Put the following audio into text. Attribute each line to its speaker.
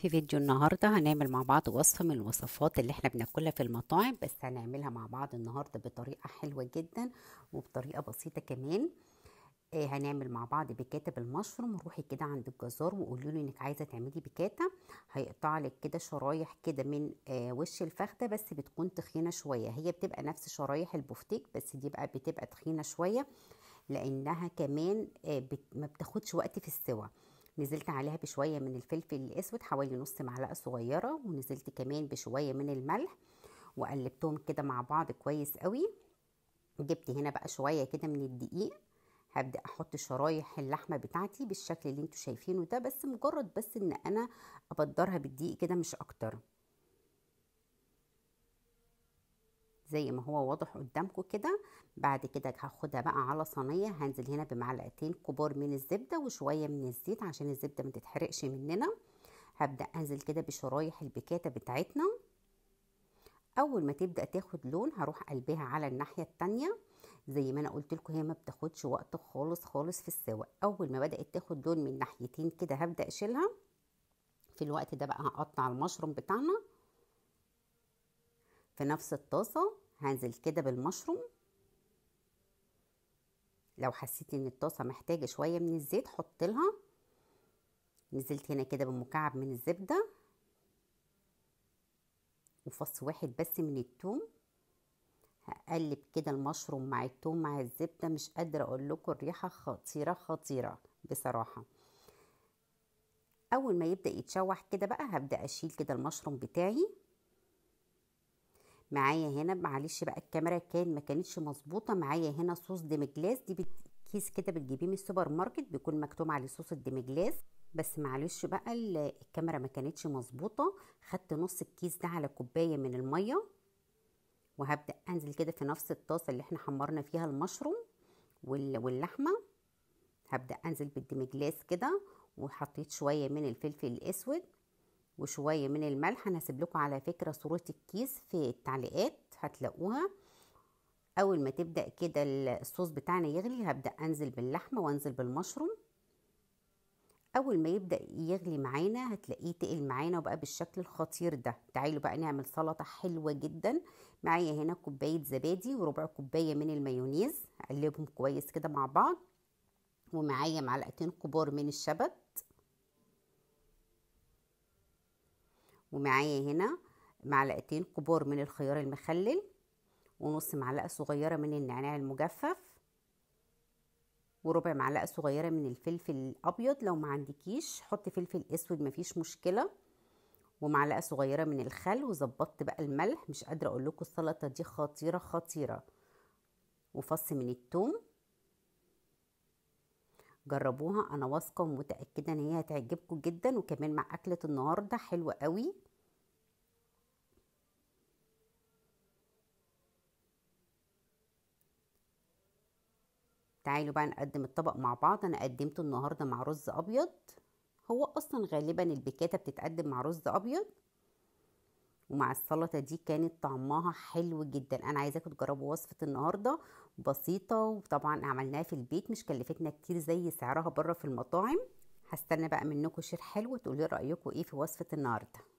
Speaker 1: في فيديو النهاردة هنعمل مع بعض وصفة من الوصفات اللي احنا بناكلها في المطاعم، بس هنعملها مع بعض النهاردة بطريقة حلوة جدا وبطريقة بسيطة كمان. هنعمل مع بعض بيكاتا بالمشروم. روحي كده عند الجزار وقولي له انك عايزه تعملي بيكاتا، هيقطع لك كده شرايح كده من وش الفخده، بس بتكون تخينة شوية. هي بتبقى نفس شرايح البفتيك، بس دي بقى بتبقى تخينة شوية لانها كمان ما بتاخدش وقت في السوى. نزلت عليها بشوية من الفلفل الاسود حوالي نص معلقه صغيرة، ونزلت كمان بشوية من الملح، وقلبتهم كده مع بعض كويس قوي. جبت هنا بقى شوية كده من الدقيق، هبدأ احط شرايح اللحمة بتاعتي بالشكل اللي انتوا شايفينه ده، بس مجرد بس ان انا ابدرها بالدقيق كده مش اكتر، زي ما هو واضح قدامكم كده. بعد كده هاخدها بقى على صينية، هنزل هنا بمعلقتين كبار من الزبدة وشوية من الزيت عشان الزبدة ما تتحرقش مننا. هبدأ انزل كده بشرايح البيكاتا بتاعتنا. اول ما تبدأ تاخد لون هروح قلبها على الناحية التانية. زي ما انا قلت لكم هي ما بتاخدش وقت خالص خالص في السوا. اول ما بدأت تاخد لون من ناحيتين كده هبدأ اشيلها. في الوقت ده بقى هقطع المشروم بتاعنا في نفس الطاسه. هنزل كده بالمشروم. لو حسيتي ان الطاسه محتاجه شوية من الزيت حط لها. نزلت هنا كده بمكعب من الزبدة وفص واحد بس من الثوم. هقلب كده المشروم مع الثوم مع الزبدة، مش قادرة اقول لكم الريحة خطيرة خطيرة بصراحة. اول ما يبدا يتشوح كده بقى هبدا اشيل كده المشروم بتاعي. معايا هنا معلش بقى الكاميرا كان ما كانتش مظبوطة. معايا هنا صوص demi-glace، دي كيس كده بتجيبيه من السوبر ماركت بيكون مكتوب عليه صوص ال demi-glace، بس معلش بقى الكاميرا ما كانتش مظبوطة. خدت نص الكيس ده على كوباية من المية، وهبدا انزل كده في نفس الطاسه اللي احنا حمرنا فيها المشروم واللحمة. هبدا انزل بال demi-glace كده، وحطيت شوية من الفلفل الاسود وشوية من الملح. انا هسيب لكم على فكرة صوره الكيس في التعليقات هتلاقوها. اول ما تبدا كده الصوص بتاعنا يغلي هبدا انزل باللحمه وانزل بالمشروم. اول ما يبدا يغلي معانا هتلاقيه تقل معانا وبقى بالشكل الخطير ده. تعالوا بقى نعمل سلطة حلوة جدا. معايا هنا كوباية زبادي وربع كوباية من المايونيز، هقلبهم كويس كده مع بعض. ومعايا معلقتين كبار من الشبت، ومعايا هنا معلقتين كبار من الخيار المخلل، ونص معلقه صغيرة من النعناع المجفف، وربع معلقه صغيرة من الفلفل الابيض. لو ما عندكيش حطي فلفل اسود مفيش مشكلة، ومعلقة صغيرة من الخل. وظبطت بقى الملح، مش قادرة اقول لكم السلطة دي خطيرة خطيرة. وفص من الثوم. جربوها، انا واثقة ومتاكده ان هي هتعجبكم جدا، وكمان مع اكله النهارده حلوة قوي. تعالوا بقى نقدم الطبق مع بعض. انا قدمته النهارده مع رز ابيض، هو اصلا غالبا البيكاتا بتتقدم مع رز ابيض، ومع السلطة دي كانت طعمها حلو جدا. انا عايزاكم تجربوا وصفه النهارده، بسيطة وطبعا عملناها في البيت، مش كلفتنا كتير زي سعرها بره في المطاعم. هستنى بقى منكم share حلو تقولي رايكم ايه في وصفه النهارده.